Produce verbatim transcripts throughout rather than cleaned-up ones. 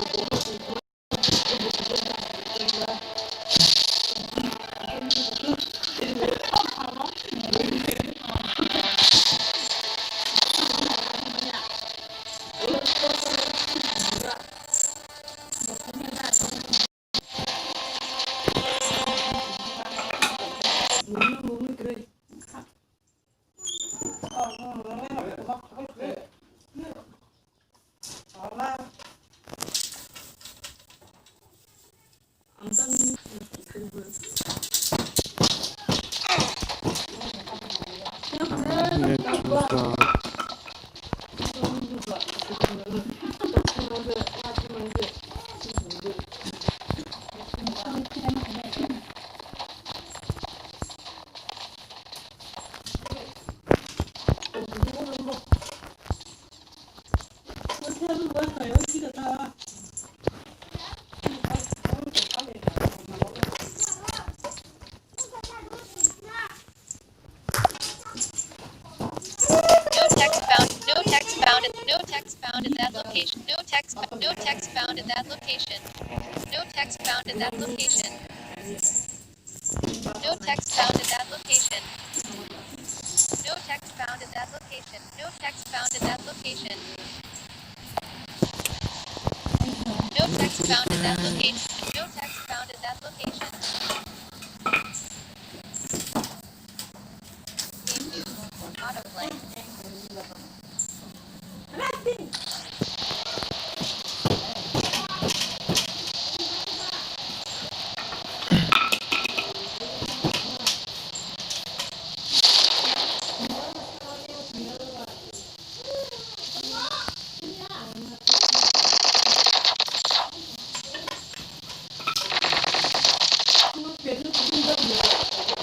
No text found, no text found, no text found at that location, no text, no text found at that location, no text found at that location. No text found at that location. No text found at that location. No text found at that location. No text found at that location. No text found at that location. Game view.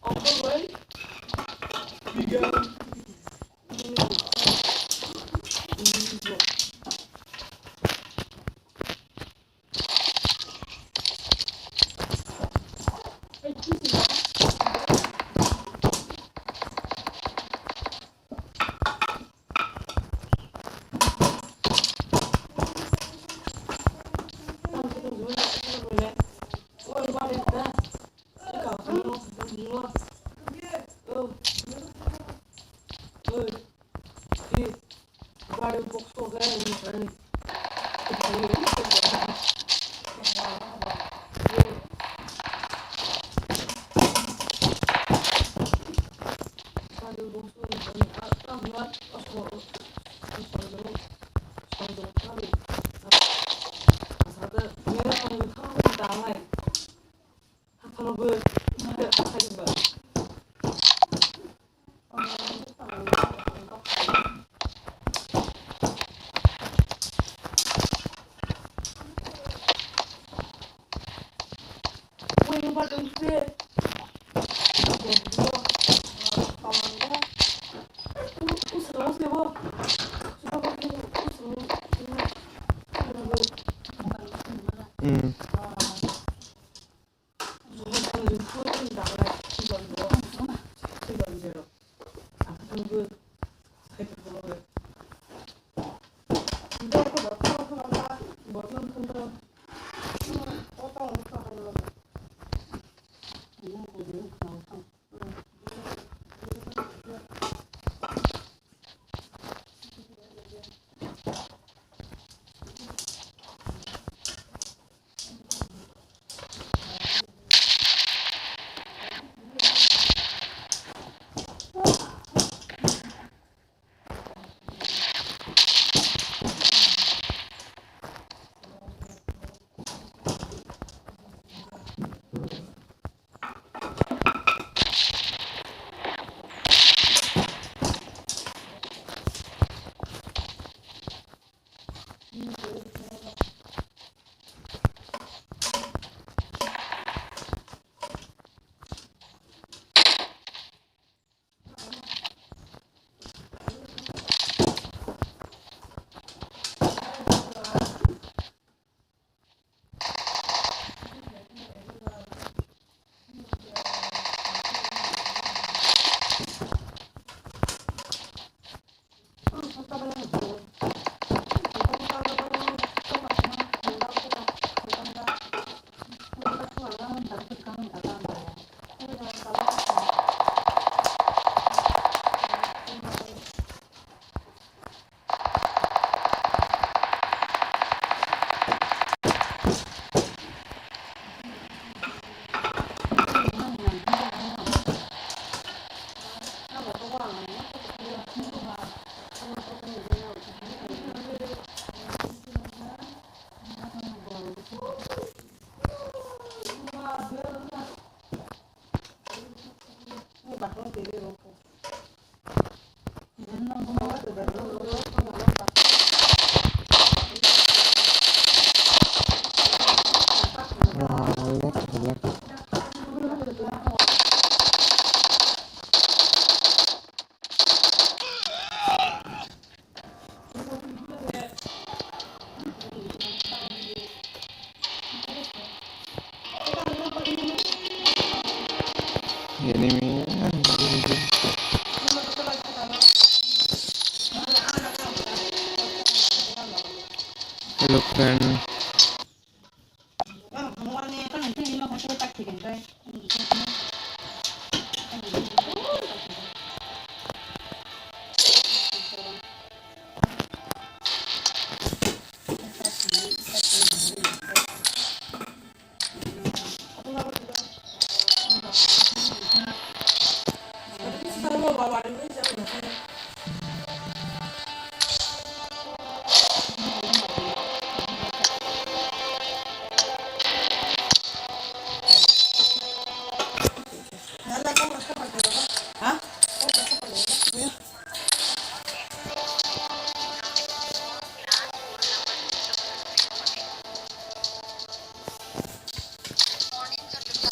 Autoplay. Mm. Hello friend.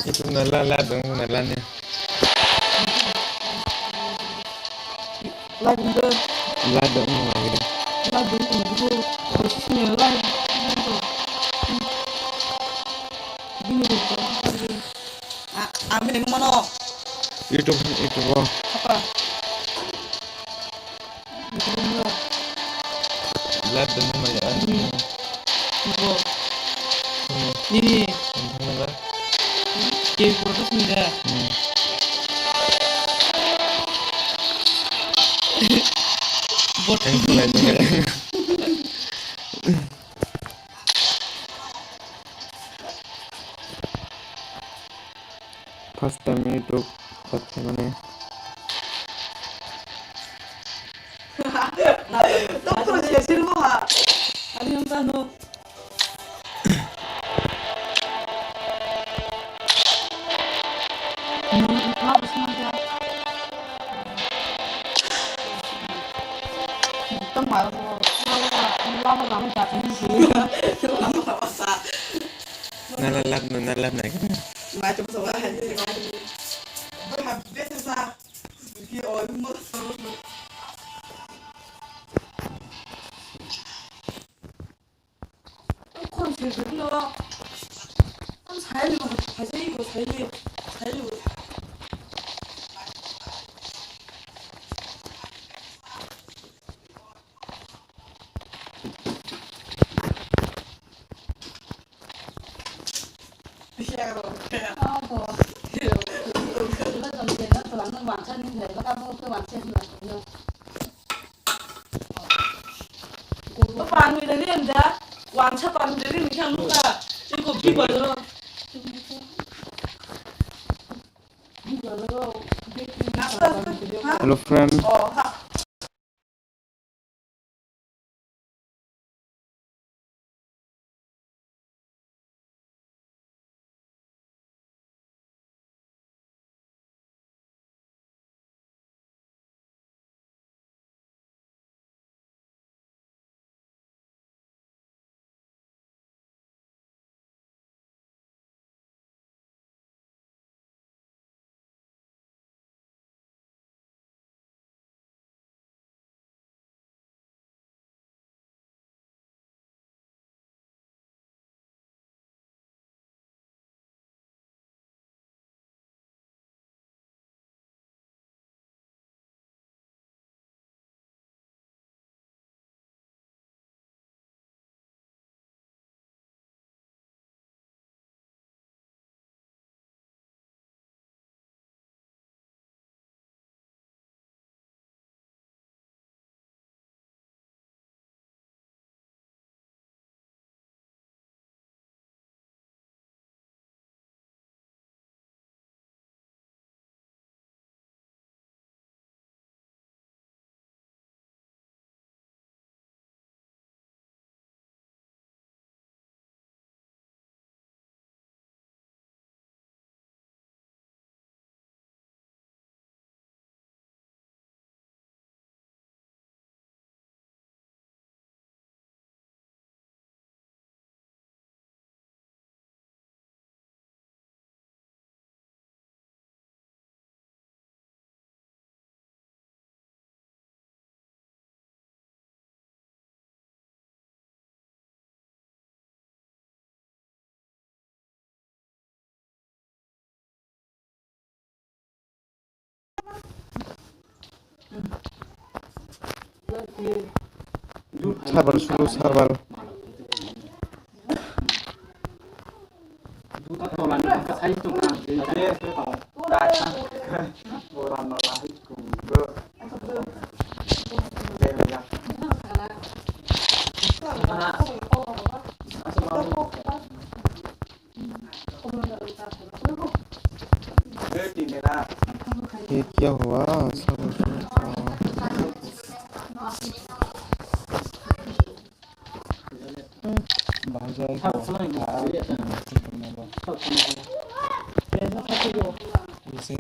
Itu nala la dong nala ne. Live dong. Live dong lagi dong. Live dong lagi dong. Posisinya live. Gini deh. Ah, ambil yang mana? YouTube, YouTube. Apa? Lab demo maya. Hmm. Bo. Hmm. Nini. Nini ba? Ke bo to sinda. Hmm. Bot. Thank you, like. First time YouTube start khaimani. Doctor se sirmo ha. Ani hwn tano. Tong ma lama lama jat ni si. Lama lama sa. Nala lab no, nala lab nai. Mai to sa wa. Bai ha besa sa. Ki o mo. Kon se se no. Am sai ni ko sai ni ko sai ni. Sai ni. Panwi dari anda, wansa panwi dari ni kan luka, iko bi bayo. Hello friend. Oh, ha. Server suru server. ये क्या हुआ? सब भाई जाए तो इसे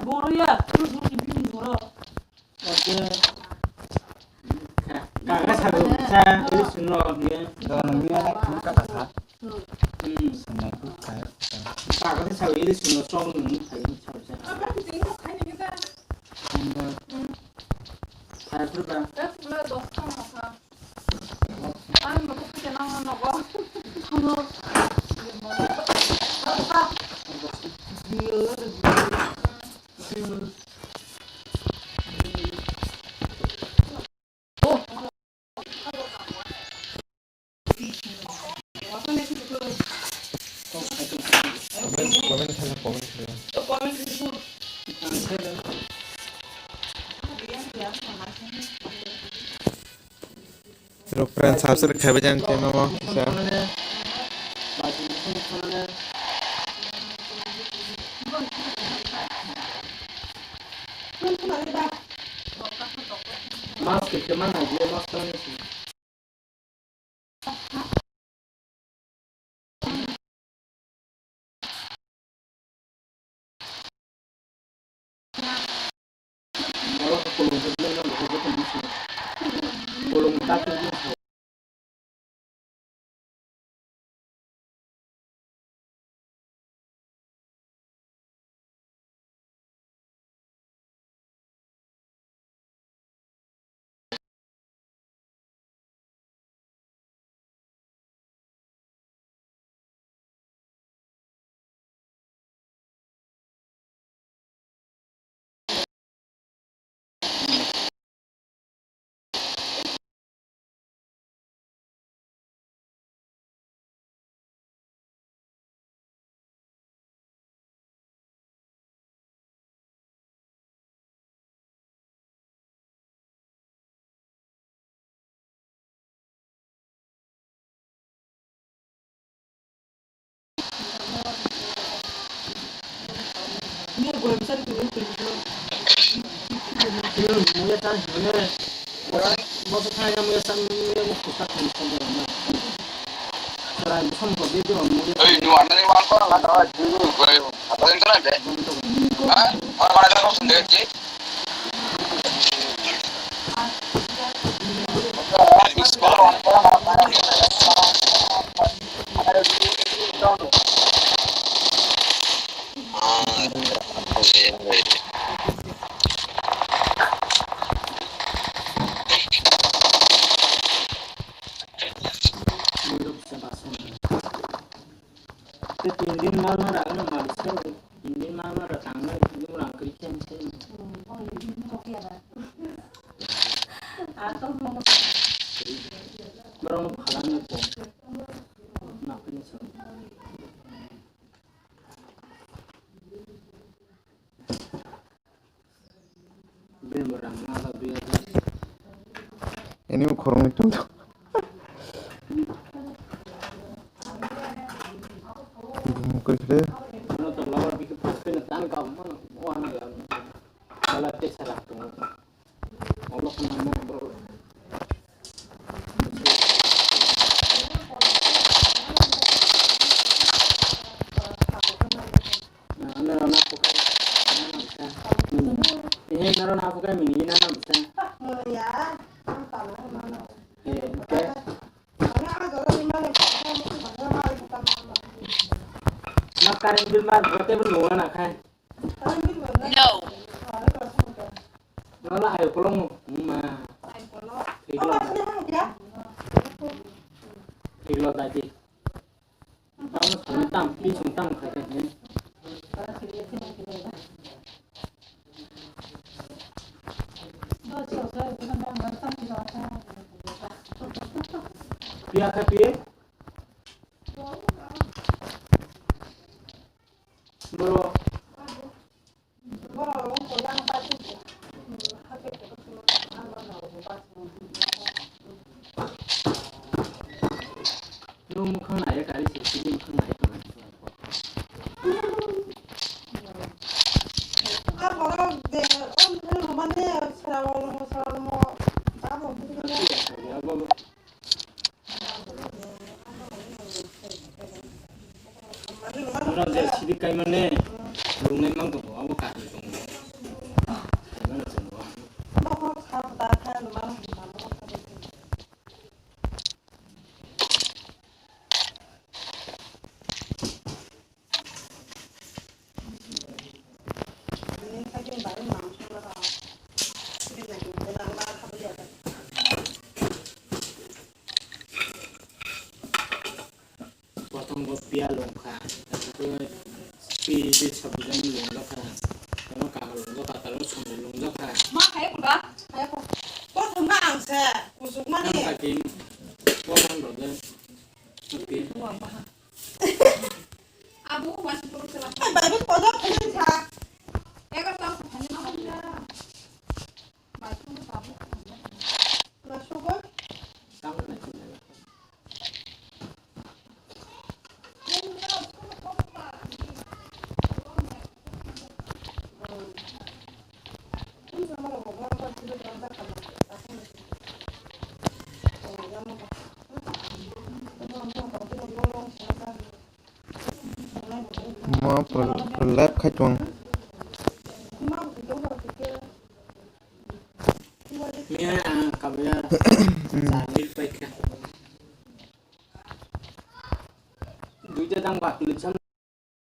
Boro ya, tu tu tu tu boro. Oke. Kaga sabu sa, ini suno dia. Kalau nunggu ya, kamu kata sa. Hmm. Senai ku kaya. Kaga sabu ini suno song nunggu kaya sabu sa. Apa sih ini kayaknya kita? Enggak. Hmm. Saya pun bang. Kita sebelah dokter masa. Rok friend subscribe khabai jang channel o kisa. Mas kete mana dia mas kami. Tei tin din mal no ragno mal se, tin din mal no ragno tangna tini rang kri chen chen. Borok no phalangno bo. Nakini sa. khoroknwi tong. Bumung koi khe. Ano to lower bikhe phas pheno tan ka mano, o ano ya. Wala te sara tongo. Olo khana mo bro. Ano rana pukai. Ehe, naro na pukai mini na nam sa. Eh, okay. Ma current bill mar bote bun nungna na khai. No. Nola ayo kolong ma. Thiklo. Thiklo dadi. Tam sung tam pi sung tam khai khai. Pia kha pia. Bro. Nung mukhang nai kari se, sidi mukhang nai kari. Ora je sidi kai mane, rungnai mang tongo, abo kaham tongo. Kaimano chwng bo. Prothom bo pia lungkha, pi de sabujang lungjak kha, tamo kaham lungjak kha, tamo somni lungjak kha. Ma kaya ko ba? Kaya ko. Ko thumna ang se, kusuk mani. Ang kaki, ko ang rode. Oke. Abu, masih turun ke belakang. Ay, baru kodok ini sa. Ego tau sa thani ma. Mo pur-, pur live khai tong. Miya ang kabaya samil paikha. Duita dang ba, tulik sam